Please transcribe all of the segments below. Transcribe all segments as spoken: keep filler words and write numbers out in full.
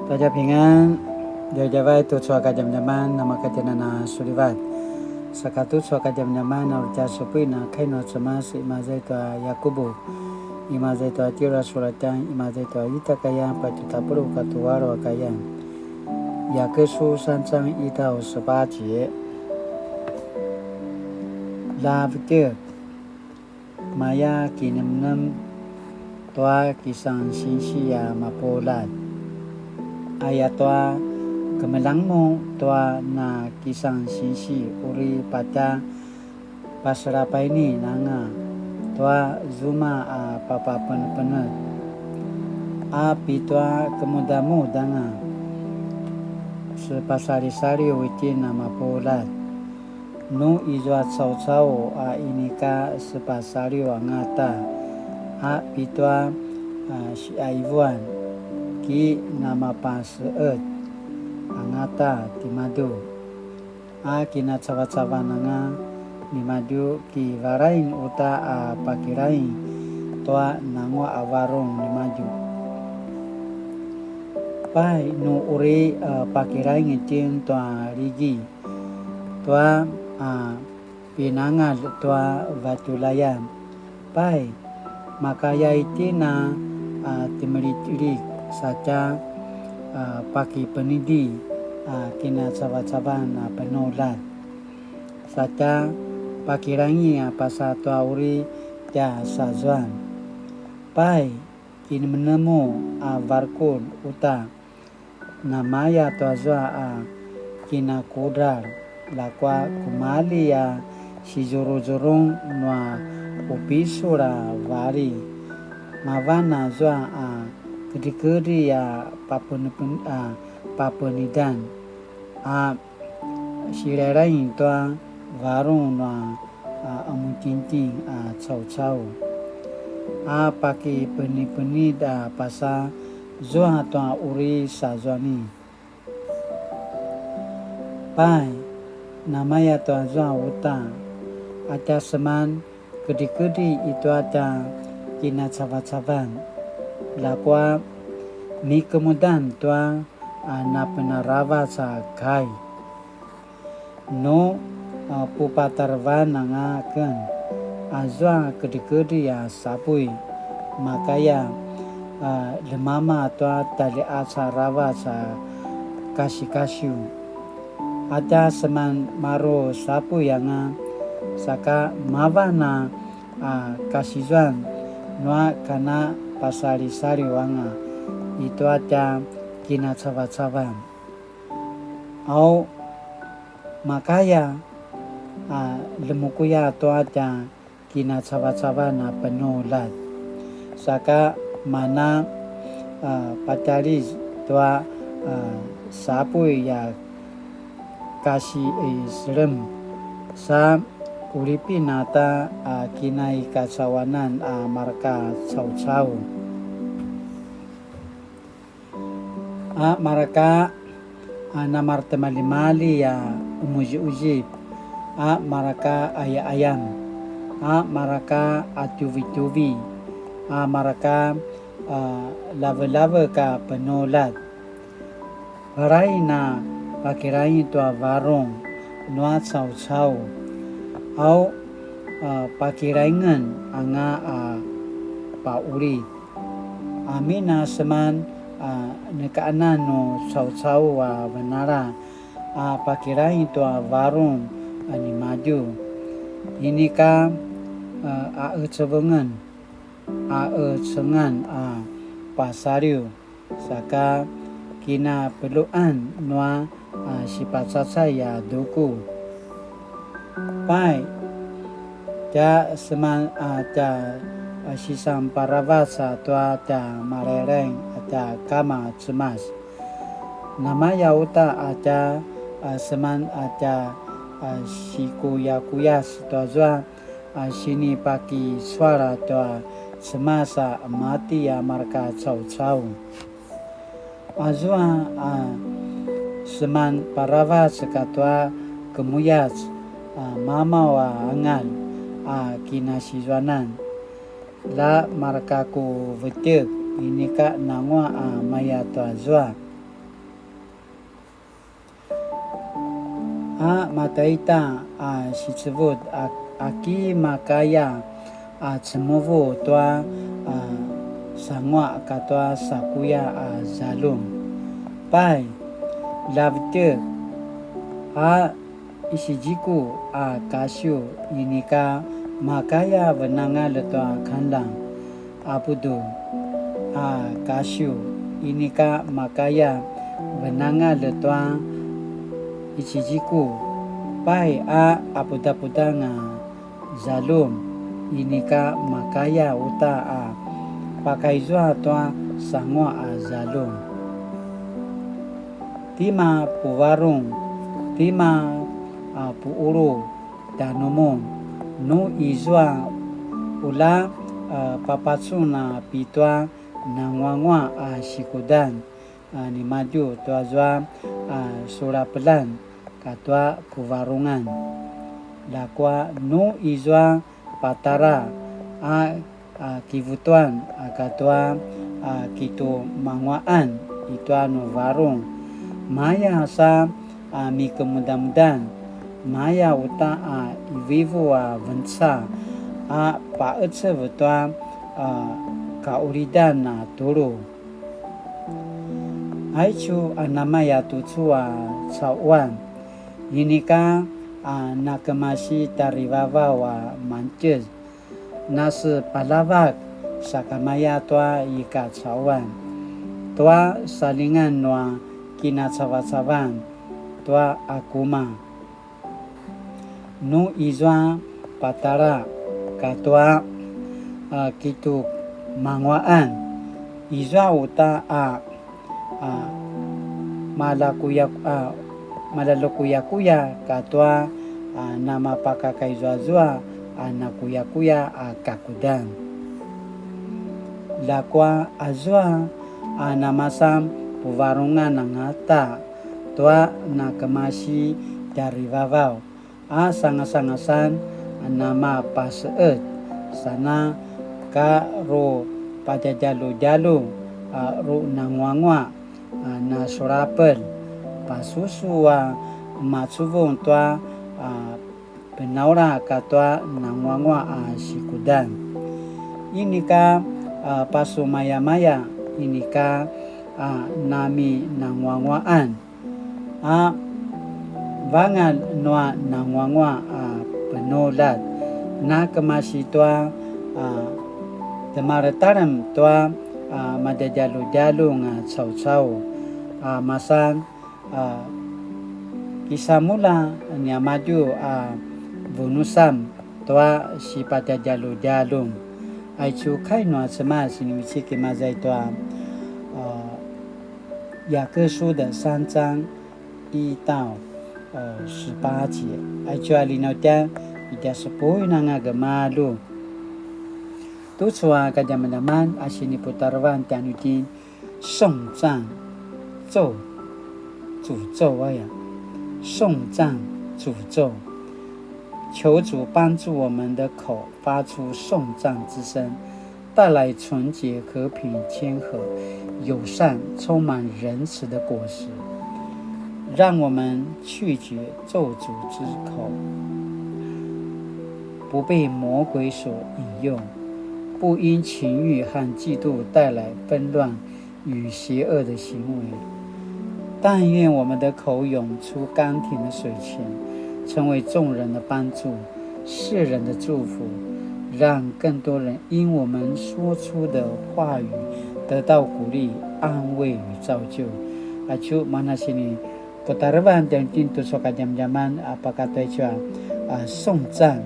大家平安, djavadjavai tucu a kadjamadjaman namakatjenan a sulivat. Saka tucu a kadjamadjaman a uri tja supuin a kai nua Cemas imaza i tua Yakubu, imaza i tua tjelu a sulatjan, imaza i tua ita a kayan, patje tapuluq katua alu a kayan. 雅各書三章一到十八節。La vetjek, maya kinemnem tua kisan sinsi a mapuljat. Ayatua kemeljang mun tua na kisan sinsi uri patje paselapaini anga tua zuma a papapenepenetj. A pitua kemudamudanga sepasalisaliw itjen a mapuljat. Nu izua caucau a inika sepasaliw angata, a pitua, a, siaivuan, ki namapaseet angata timadju, a kinacavacavan anga nimadju ki varain uta a pakilaing tua nanguaq a varung nimadju. Pai nu uri, a, pakilaing itjen tua ligi, tua, a, pinangalj tua vatjulayan. Pai, makaya itjen a, a, timelitjelik satja, a, pakipenidi, a, kinacavacavan a penuljat. Satja pakilaingi a pasa tua uri tja sazuan. Pai, kinemenemu a varukur uta, namaya tuazua a kinakudral, ljakua kumalji a sizuruzurung nua upisul a vali. Mavan azua a kedrikedri a papenepen-, a papenidan, a silailai tua varung nua, a, emutjingtjing a caucau, a pakipenipenid a pasa zua tua uri sazuani. Pai, namaya tuazua uta, a tja seman kedrikedri itua tja kinacavacavan, ljakua mikemudan tua a napenaravac a kai. Nu, a, pupatarevan anga aken azua kedrikedri a sapuy, makaya, a, ljemama tua tjaljiqac aravac a kasikasiw. A tja seman maru sapuy anga, saka mavan a, a, kasizuan nua kana pasalisaliw anga itua tja kinacavacavan. Au, makaya, a, lemukuya tua tja kinacavacavan a penuljat. Saka mana, a, patjaljiz tua, a, sapuy a kasi i selem, sa ulipin ata a kinaikacauanan a marka caucau. A marka a namaretimaljimalji a qemuziquzip, a marka qayaqayam, a marka qatjuvitjuvi, a marka, a, ljaveljavek a penuljat. Varai na pakirain tua varung nua caucau, au, a, pakiraingen anga a paqulid. Amin a seman, a, nekaqanan nu caucau a venala a pakirain tua varung a nimadju. Inika, a, aqecevengen, aqecengan a pasaliw, saka kinapeljuqan nua, a, sipacacay a duku. Pai, tja seman a tja, a, sisanparavac a tua tja malaylay a tja Kama Cemas. Namaya uta a tja, a, seman a tja, a, sikuyakuyac tuazua, a, sinipakicual a tua Cemas a qemati a marka caucau. Azua a seman paravac katua kemuyac a mamaw a angalj a kinasizuanan, la marka ku vetjek inika nanguaq a maya tuazua. A mataita a sicevud a, aki makaya a cemuvu tua a sanguaq katua sakuya a zaljum. Pai, ljavetek a isiziku a kasiw inika makaya venangalj tua kanlang. Apudu a kasiw inika makaya venangalj tua isiziku. Pai a apudapudanga zaljum inika makaya uta a pakaizua tua sanguaq a zaljum. Tima puvarung, tima a puqulu tjanumun, nu izua ula a papacun a pitua nanguanguaq a sikudan a nimadju tuazua a sulapelan katua puvarungan. Ljakua nu izua patara a a kivutuan a katua a kitumanguaqan itua nu varung. Maya sa a mikemudamudan, maya uta a ivivu a venca a paqecev tua a kaulidan a tulu. Aicu a namaya tucu a cauan, inika a nakemasi tjarivavaw a mangtjez, nasepaljavak sakamaya tua i kacauan, tua salingan nua kinacavacavan tua akuma. Nu izua patara katua a kitumanguaqan, izua uta a a malakuya a malalukuyakuya katua a namapakakaizuazua a nakuyakuya a kakudan. Ljakua azua a namasan puvarungan angata tua nakemasi tjarivavaw a sangasangasan a namapaseqet sana ka ru padjadjaludjalu a ru nanguanguaq a nasulapel pasusu a macuvung tua a penaula katua nanguanguaq a sikudan. Inika a pasumayamaya inika a naminanguanguaqan a vangalj nua nanguanguaq a penuljat, nakemasi tua a temaletalem tua a madjadjaludjalung a caucau a masan a kisamulja niamadju a vunusam tua sipatjadjaludjalung. Aicu kai nua Cemas sinivecik i maza i tua a 雅各書的三章一到呃十八節. Aicu a linautjan i tja supuin anga gemalju. Tucu a kadjamadjaman a siniputarevan tjanuitjen 颂赞咒 诅咒，哎呀，颂赞、诅咒。求主帮助我们的口发出颂赞之声，带来纯洁、和平、谦和、友善、充满仁慈的果实，让我们拒绝咒诅之口，不被魔鬼所引诱，不因情欲和嫉妒带来纷乱 与邪恶的行为。但愿我们的口涌出甘甜的水泉，成为众人的帮助，世人的祝福，让更多人因我们说出的话语得到鼓励、安慰与造就。Acu mana sini putarevan tjanuitjen tucu a kadjamadjaman a pakataicu a 颂赞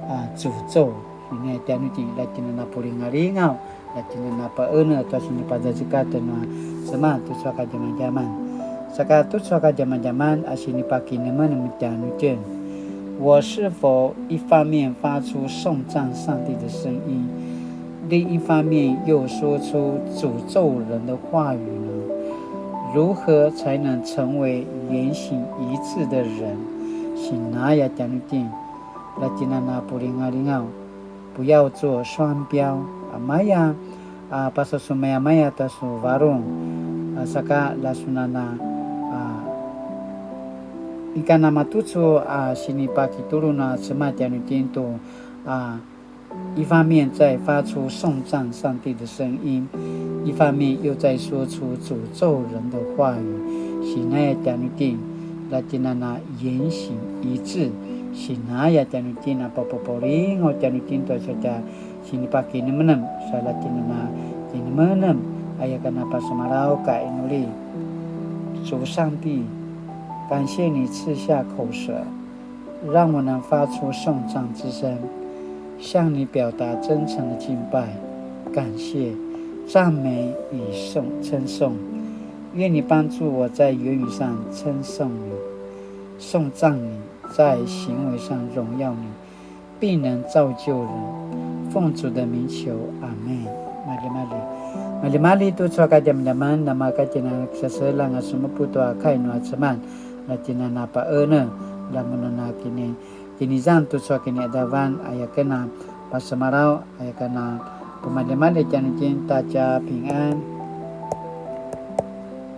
a 诅咒 ini tjanuitjen, la tjinana pulingalingaw, la tjinana paene tua sinipazazekatj nua Cemas tucu a kadjamadjaman. Saka tucu a kadjamadjaman a sinipakinemenem tjanuitjen. 我是否一方面发出颂赞上帝的声音，另一方面又说出诅咒人的话语呢？如何才能成为言行一致的人？Sinaya tjanuitjen, la tjinana pulingalingaw, 不要做双标 a maya a pasasumayamaya ta su varung a saka la sunana a Inika namatucu a sinipakitulu na Cemas tjanuitjen tu a 一方面在发出颂赞上帝的声音，一方面又在说出诅咒人的话语。Sinaya tjanuitjen, la tjinana 言行一致。Sinaya tjanuitjen a papapaulingaw tjanuitjen tua sa tja sinipakinemenem, sa la tjinana kinemenem, aya ken a pasemalaw ka inuli. 主上帝，感谢你赐下口舌， 让我能发出颂赞之声，向你表达真诚的敬拜、感谢、赞美与颂称颂。愿你帮助我在言语上称颂你、颂赞你，在行为上荣耀你，必能造就人。奉主的名求，阿们。Mali mali, mali mali tucu a kadjamadjaman, namaka tjinana kisaselang a semupu tua kai nua Cemas, la tjinana paene, la munana kini, kinizang tucu a kiniadavan, aya ken a pasemalaw, aya ken a pemalimali tjanuitjen ta tja pingan.